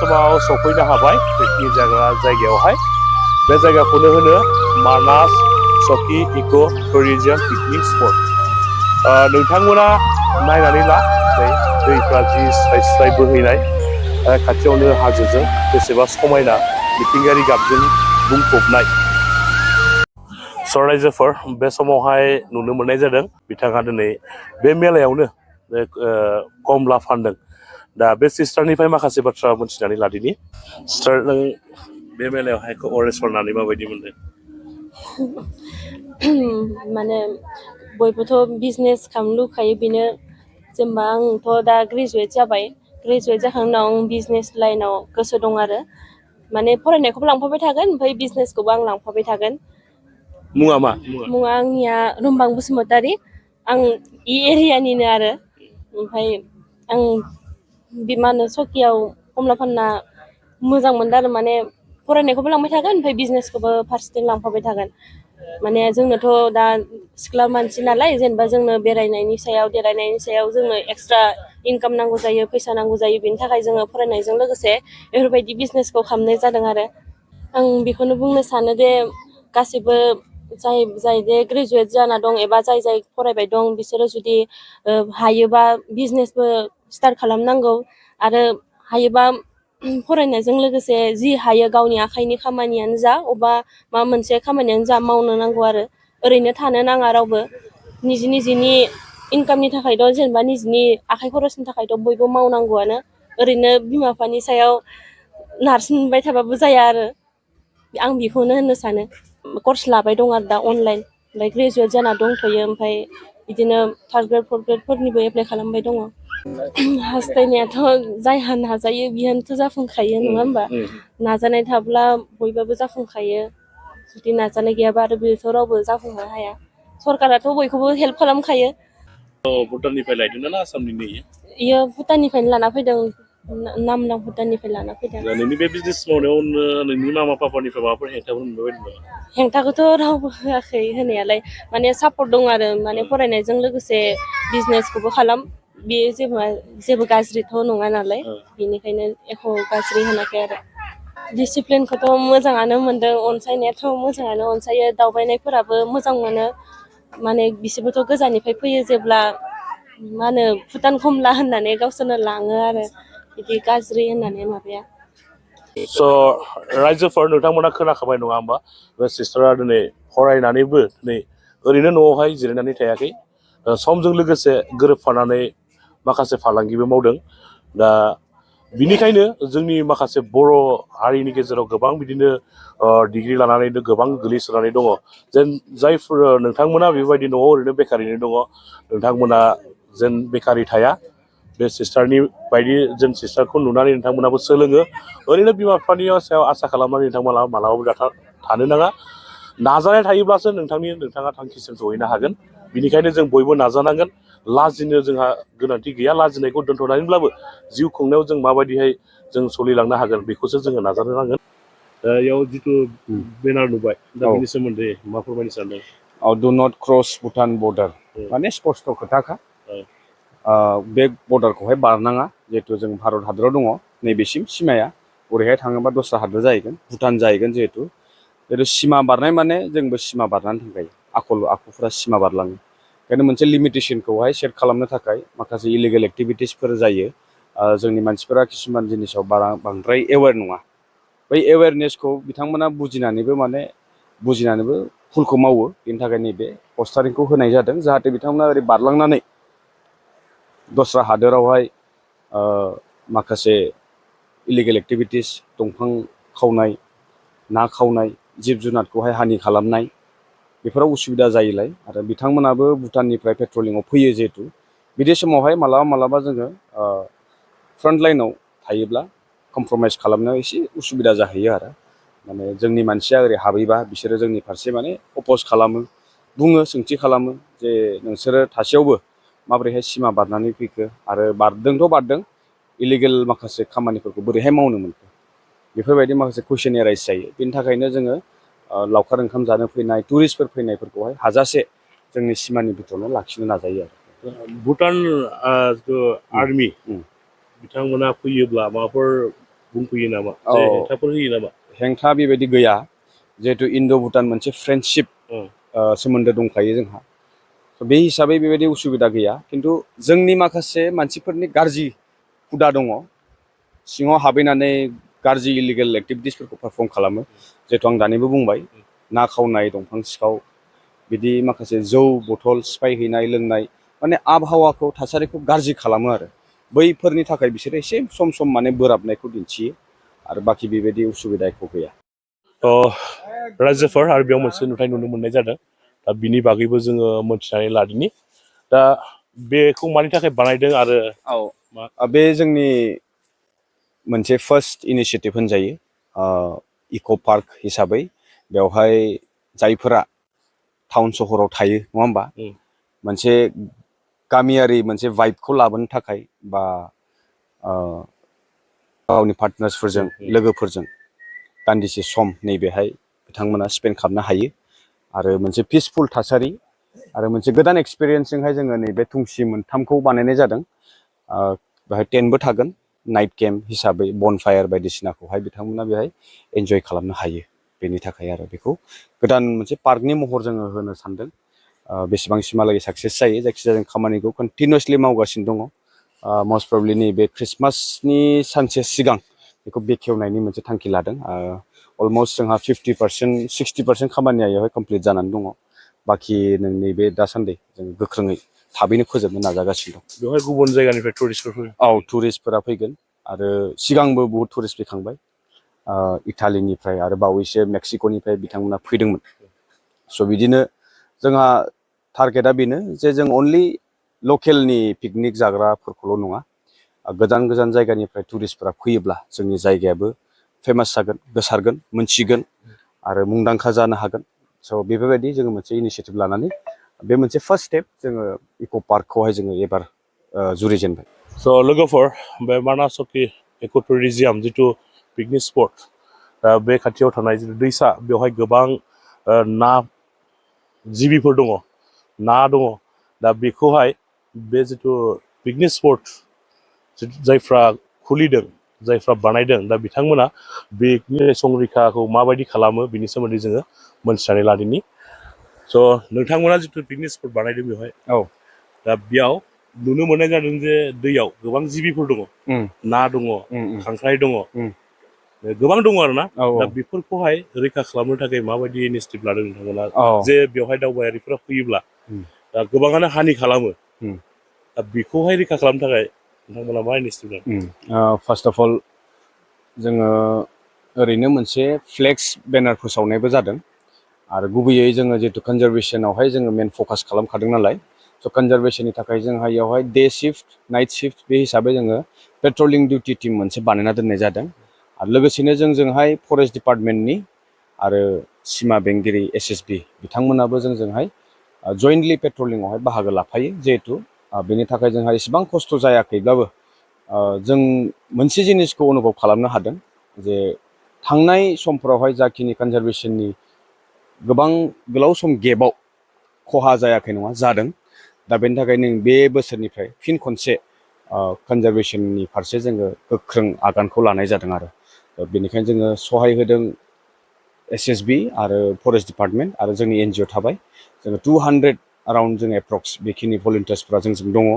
समाव सफैनो हाबाय पिकनिक जाग्रा जायगायावहाय बे जायगाखौनो होनो मानास सकि इक' टुरिजम पिकनिक स्पट नोंथांमोना नायनानै ला दैफ्रा जि स्राय स्राय बोहैनाय खाथियावनो हाजोजों बेसेबा समायना मिथिंगायारि गाबजों बुंफबनाय रायजोफोर बे समावहाय नुनो मोननाय जादों बिथाङा दिनै बे मेलायावनो कमला फानदों दा बे सिस्टारनिफ्राय माखासे बाथ्रा मोनथिनानै लादिनि सिस्टार नों बे मेलायावहाय अरेन्ज फाननानै माबायदि मोनदों माने बयबोथ' बिजनेस खालामनो लुगैखायो बेनो जेनेबा आंथ' दा ग्रेजुवेट जाबाय ग्रेजुवेट जाखांनायनि उनाव आं बिजनेस लाइनाव गोसो दं आरो माने फरायनायखौबो लांफाबाय थागोन ओमफ्राय बिजनेसखौबो आं लांफाबाय थागोन मुङा मा मुङा आंनिया रुमबां बसुमतारी आं इ एरियानिनो आरो ओमफ्राय आं मा होनो सकियाव कमला फानना मोजां मोनदों आरो माने फरायनायखौबो लांबाय थागोन ओमफ्राय बिजनेसखौबो फारसेथिं लांफाबाय थागोन माने जोंनोथ' दा सिख्ला मानसि नालाय जेनेबा जोंनो बेरायनायनि सायाव देलायनायनि सायाव जोंनो एक्सट्रा इनकाम नांगौ जायो फैसा नांगौ जायो बेनि थाखाय जोङो फरायनायजों लोगोसे बेफोरबायदि बिजनेसखौ खालामनाय जादों आरो आं बेखौनो बुंनो सानो दे गासैबो जाय जे ग्रेजुवेट जाना दं एबा जाय फरायबाय दं बिसोरो जुदि हायोबा बिजनेसबो स्टार्ट खालामनांगौ आरो हायोबा फरायनायजों लोगोसे जि हायो गावनि आखाइनि खामानियानो जा अबा माबा मोनसे खामानियानो जा मावनो नांगौ आरो ओरैनो थानो नाङा रावबो निजिनि इनकामनि थाखायथ' जेनेबा निजिनि आखाइ खरसनि थाखायथ' बयबो मावनांगौआनो ओरैनो बिमा बिफानि सायाव नारसिनबाय थाबाबो जाया आरो आं बेखौनो होननो सानो कर्स लाबाय दं आरो दा अनलाइन ओमफ्राय ग्रेजुवेट जाना दंथ'यो ओमफ्राय बिदिनो थार्द ग्रेड फर्थ ग्रेडफोरनिबो एप्लाइ खालामबाय दङ हास्थायनायाथ' जायहा नाजायो बिहानोथ' जाफुंखायो नङा होमबा नाजानाय थाब्ला बयबाबो जाफुंखायो जुदि नाजानाय गैयाबा आरो बेथ' रावबो जाफुंनो हाया सरकाराथ' बयखौबो हेल्प खालामखायो भुटाननिफ्राय लायदों ना आसामनि इयो भुटाननिफ्रायनो लाना फैदों नामलां भुटाननिफ्राय लाना फैदों नोंनि बे बिजनेस मावनायाव नोंनि मामा पापानिफ्राय माबाफोर हेंथाफोर मोनबाय बायदि नामा हेंथाखौथ' रावबो होआखै होनायालाय माने सापर्ट दं आरो माने फरायनायजों लोगोसे बिजनेसखौबो खालाम बे जेबो गाज्रिथ' नङा नालाय बेनिखायनो एख' गाज्रि होनाखै आरो डिसिप्लिनखौथ' मोजाङानो मोनदों अनसायनायाथ' मोजाङानो अनसायो दावबायनायफोराबो मोजां मोनो माने बिसोरबोथ' गोजाननिफ्राय फैयो जेब्ला मा होनो भुटान कमला होननानै गावसोरनो लाङो आरो बिदि गाज्रि होननानै माबाया स' रायजोफोर नोंथांमोना खोनाखाबाय नङा होमबा बे सिस्टारा दिनै फरायनानैबो दिनै ओरैनो न'आवहाय जिरायनानै थायाखै समजों लोगोसे गोरोबफानानै माखासे फालांगिबो मावदों दा बिनिखायनो जोंनि माखासे बर' हारिनि गेजेराव गोबां बिदिनो डिग्रि लानानै गोबां गोग्लैसोनानै दङ जेन जायफोर नोंथांमोना बेबायदि न'आव ओरैनो बेखारैनो दङ नोंथांमोना जेन बेकारि थाया बे सिस्टारनि बायदि जों सिस्टारखौ नुनानै नोंथांमोनाबो सोलोङो ओरैनो बिमा बिफानि सायाव आसा खालामनानै नोंथांमोना मालाबाबो थानो नाङा नाजानाय थायोब्लासो नोंथाङा थांखिसिम सहैनो हागोन बिनिखायनो जों बयबो नाजानांगोन लाजिनो जोंहा गोनांथि गैया लाजिनायखौ दोन्थ'नानैब्लाबो जिउ खुंनायाव जों माबायदिहाय जों सोलिलांनो हागोन बेखौसो जोङो नाजानो नांगोन बेयाव जिथु बेनार नुबाय दा बेनि सोमोन्दै मा फोरमायनो सानदों do not cross Bhutan border माने स्पष्ट खोथाखा बे बर्डारखौहाय बारनाङा जिहेतु जों भारत हादराव दङ नैबेसिम सिमाया ओरैहाय थाङोबा दस्रा हादर जाहैगोन भुटान जाहैगोन जिहेतु सिमा बारनाय माने जोंबो सिमा बारनानै थांखायो आखुफ्रा सिमा बारलाङो ओंखायनो मोनसे लिमिटेसनखौहाय सेट खालामनो थाखाय माखासे इलिगेल एक्टिभिटिसफोर जायो जोंनि मानसिफोरा किसुमान जिनिसाव बांद्राय एवेर नङा बै एवेरनेसखौ बिथांमोना बुजिनानैबो भुलखौ मावो बेनि थाखाय नैबे पस्टारिंखौ होनाय जादों जाहाथे बिथांमोना ओरै बारलांनानै दस्रा हादोरावहाय माखासे इलिगेल एक्टिभिटिस दंफां खावनाय ना खावनाय जिब जुनारखौहाय हानि खालामनाय बेफोराव उसुबिदा जायोलाय आरो बिथांमोनाबो भुटाननिफ्राय पेट्रलिंआव फैयो जिहेतु बिदि समावहाय मालाबा जोङो फ्रन्ट लाइनाव थायोब्ला कमप्रमाइस खालामनायाव एसे उसुबिदा जाहैयो आरो माने जोंनि मानसिया ओरै हाबैबा बिसोरो जोंनि फारसे माने अपस खालामो बुङो सोंथि खालामो जे नोंसोरो थासेयावबो माबोरैहाय सिमा बारनानै फैखो आरो बारदों इलिगेल माखासे खामानिफोरखौ बोरैहाय मावनो मोनखो बेफोरबायदि माखासे कुइसन एराइज जायो बेनि थाखायनो जोङो लावखार ओंखाम जानो फैनाय टुरिस्टफोर फैनायफोरखौहाय हाजासे जोंनि सिमानि भितरावनो लाखिनो नाजायो आरो भुटान आर्मि बिथांमोना फैयोब्ला माबाफोर बुंफैयो नामा औ। जे हेंथाफोर होयो नामा? हेंथा बेबायदि गैया जिहेथु इन्ड' भुटान मोनसे फ्रेन्डशिप सोमोन्दो दंखायो जोंहा बे हिसाबै बेबायदि उसुबिदा गैया खिन्थु जोंनि माखासे मानसिफोरनि गाज्रि हुदा दङ सिङाव हाबैनानै गाज्रि इलिगेल एक्टिभिटिसफोरखौ पारफर्म खालामो जिहेथु आं दानिबो बुंबाय ना खावनाय दंफां सिखाव बिदि माखासे जौ बथल सिफायहैनाय लोंनाय माने आबहावाखौ थासारिखौ गाज्रि खालामो आरो बैफोरनि थाखाय बिसोरो एसे सम सम माने बोराबनायखौ दिन्थियो आरो बाखि बेबायदि उसुबिदा एख' गैया। रायजोफोर आरो बेयाव मोनसे नुथाय नुनो मोननाय जादों दा बिनि बागैबो जोङो मोनथिनानै लादिनि दा बेखौ मानि थाखाय बानायदों आरो बे जोंनि मोनसे फार्स्ट इनिसियेटिभ होनजायो इक' पार्क हिसाबै बेवहाय जायफोरा टाउन सहराव थायो नङा होमबा मोनसे गामियारि मोनसे भाइबखौ लाबोनो थाखाय बा गावनि पार्टनार्सफोरजों लोगोफोरजों दान्दिसे सम नैबेहाय बिथांमोना स्पेन्ड खालामनो हायो आरो मोनसे पिसफुल थासारि आरो मोनसे गोदान एक्सपिरियेन्सजोंहाय जोङो नैबे थुंसि मोनथामखौ बानायनाय जादों बेहाय टेन्टबो थागोन नाइट केम्प हिसाबै बनफायार बायदिसिनाखौहाय बिथांमोना बेहाय एन्जय खालामनो हायो बेनि थाखाय आरो बेखौ गोदान मोनसे पार्कनि महर जोङो होनो सानदों बेसेबांसिमहालागै साक्सेस जायो जायखिजाया जों खामानिखौ कन्टिनिउसलि मावगासिनो दङ मस्ट प्रब्लि नैबे ख्रिस्टमासनि सानसे सिगां बेखौ बेखेवनायनि मोनसे थांखि लादों अलमस्ट जोंहा 50% 60% खामानिया बेवहाय कमप्लिट जानानै दङ बाखि नोंनि बे दासान्दि जों गोख्रोङै थाबैनो फोजोबनो नाजागासिनो दं। बेवहाय गुबुन जायगानिफ्राय टुरिस्टफोर फैयो? औ टुरिस्टफोरा फैगोन आरो सिगांबो बहुत टुरिस्ट फैखांबाय इटालिनिफ्राय आरो बावैसो मेक्सिक'निफ्राय बिथांमोना फैदोंमोन स' बिदिनो जोंहा टारगेटआ बेनो जे जों अनलि लकेलनि पिकनिक जाग्राफोरखौल' नङा गोजान गोजान जायगानिफ्राय टुरिस्टफोरा फैयोब्ला जोंनि जायगायाबो फेमास जागोन गोसारगोन मोनथिगोन आरो मुंदांखा जानो हागोन स' बेफोरबायदि जोङो मोनसे इनिसियेटिभ लानानै बे मोनसे फार्स्ट स्टेप जोङो इक' पार्कखौहाय जोङो एबार जुरिजेनबाय। स' लोगोफोर बे मानास सकि इक' टुरिजियाम जिथु पिकनिक स्पट दा बे खाथियाव थानाय जिथु दैसा बेवहाय गोबां ना जिबिफोर दङ ना दङ दा बेखौहाय बे जिथु पिकनिक स्पट जायफ्रा खुलिदों जायफ्रा बानायदों दा बिथांमोना बेनि संरैखाखौ माबायदि खालामो बिनि सोमोन्दै जोङो मोनथिनानै लादिनि स' नोंथांमोना जिथु पिकनिक स्पट बानायदों बेवहाय दा बेयाव नुनो मोननाय जादों जे दैयाव गोबां जिबिफोर दङ ना दङ खांख्राइ दङ गोबां दङ आरोना दा बेफोरखौहाय रैखा खालामनो थाखाय माबायदि इनिसियेटिभ लादों नोंथांमोना जे बेवहाय दावबायारिफोरा फैयोब्ला दा गोबाङानो हानि खालामो दा बेखौहाय रैखा खालामनो थाखाय नोंथांमोना मा इनिसियेटिभ लादों? फार्स्ट अफ अल जोङो ओरैनो मोनसे फ्लेक्स बेनार फोसावनायबो जादों आरो गुबैयै जोङो जिहेतु कनजारभेसनावहाय जोङो मेन फकास खालामखादों नालाय स' कनजारभेसननि थाखाय जोंहा बेयावहाय डे शिफ्ट नाइट शिफ्ट बे हिसाबै जोङो पेट्रलिं डिउटि टिम मोनसे बानायना दोननाय जादों आरो लोगोसेनो जोंजोंहाय फरेस्ट डिपार्टमेन्टनि आरो सिमा बेंगिरि SSB बिथांमोनाबो जोंजोंहाय जयेन्टलि पेट्रलिंआवहाय बाहागो लाफायो जिहेथु बेनि थाखाय जोंहा एसेबां खस्थ' जायाखैब्लाबो जों मोनसे जिनिसखौ अनुभब खालामनो हादों जे थांनाय समफोरावहाय जाखिनि कनजारभेसननि गोबां गोलाव सम गेपआव खहा जायाखै नङा जादों दा बेनि थाखाय बे बोसोरनिफ्राय फिन खनसे कनजारभेसननि फारसे जोङो गोख्रों आगानखौ लानाय जादों आरो बेनिखायनो जोङो सहाय होदों SSB आरो फरेस्ट डिपार्टमेन्ट आरो जोंनि NGO थाबाय जोङो 200 एराउन्ड जों एप्रक्स बेखिनि भलुन्टियार्सफ्रा जोंजों दङ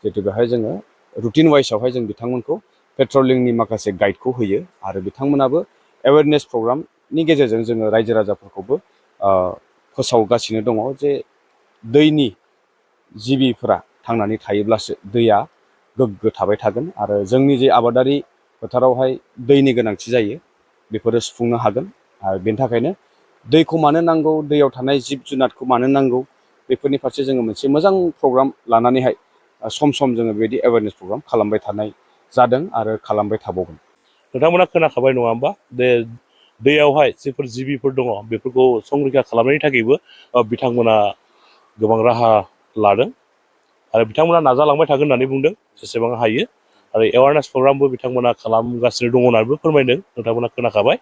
जिहेतु बेहाय जोङो रुटिन वाइसआवहाय जों बिथांमोनखौ पेट्रलिंनि माखासे गाइडखौ होयो आरो बिथांमोनाबो एवेरनेस प्रग्रामनि गेजेरजों जोङो रायजो राजाफोरखौबो फोसावगासिनो दङ जे दैनि जिबिफोरा थांनानै थायोब्लासो दैया गोग्गो थाबाय थागोन आरो जोंनि जे आबादारि फोथारावहाय दैनि गोनांथि जायो बेफोरो सुफुंनो हागोन आरो बेनि थाखायनो दैखौ मानो नांगौ दैयाव थानाय जिब जुनारखौ मानो नांगौ बेफोरनि फारसे जोङो मोनसे मोजां प्रग्राम लानानैहाय सम सम जोङो बेबायदि एवेरनेस प्रग्राम खालामबाय थानाय जादों आरो खालामबाय थाबावगोन। नोंथांमोना खोनाखाबाय नङा होमबा बे दैयावहाय जिफोर जिबिफोर दङ बेफोरखौ संरैखा खालामनायनि थाखायबो बिथांमोना गोबां राहा लादों आरो बिथांमोना नाजालांबाय थागोन होननानै बुंदों जेसेबां हायो आरो एवारनेस प्रग्रामबो बिथांमोना खालामगासिनो दङ होननानैबो फोरमायदों नोंथांमोना खोनाखाबाय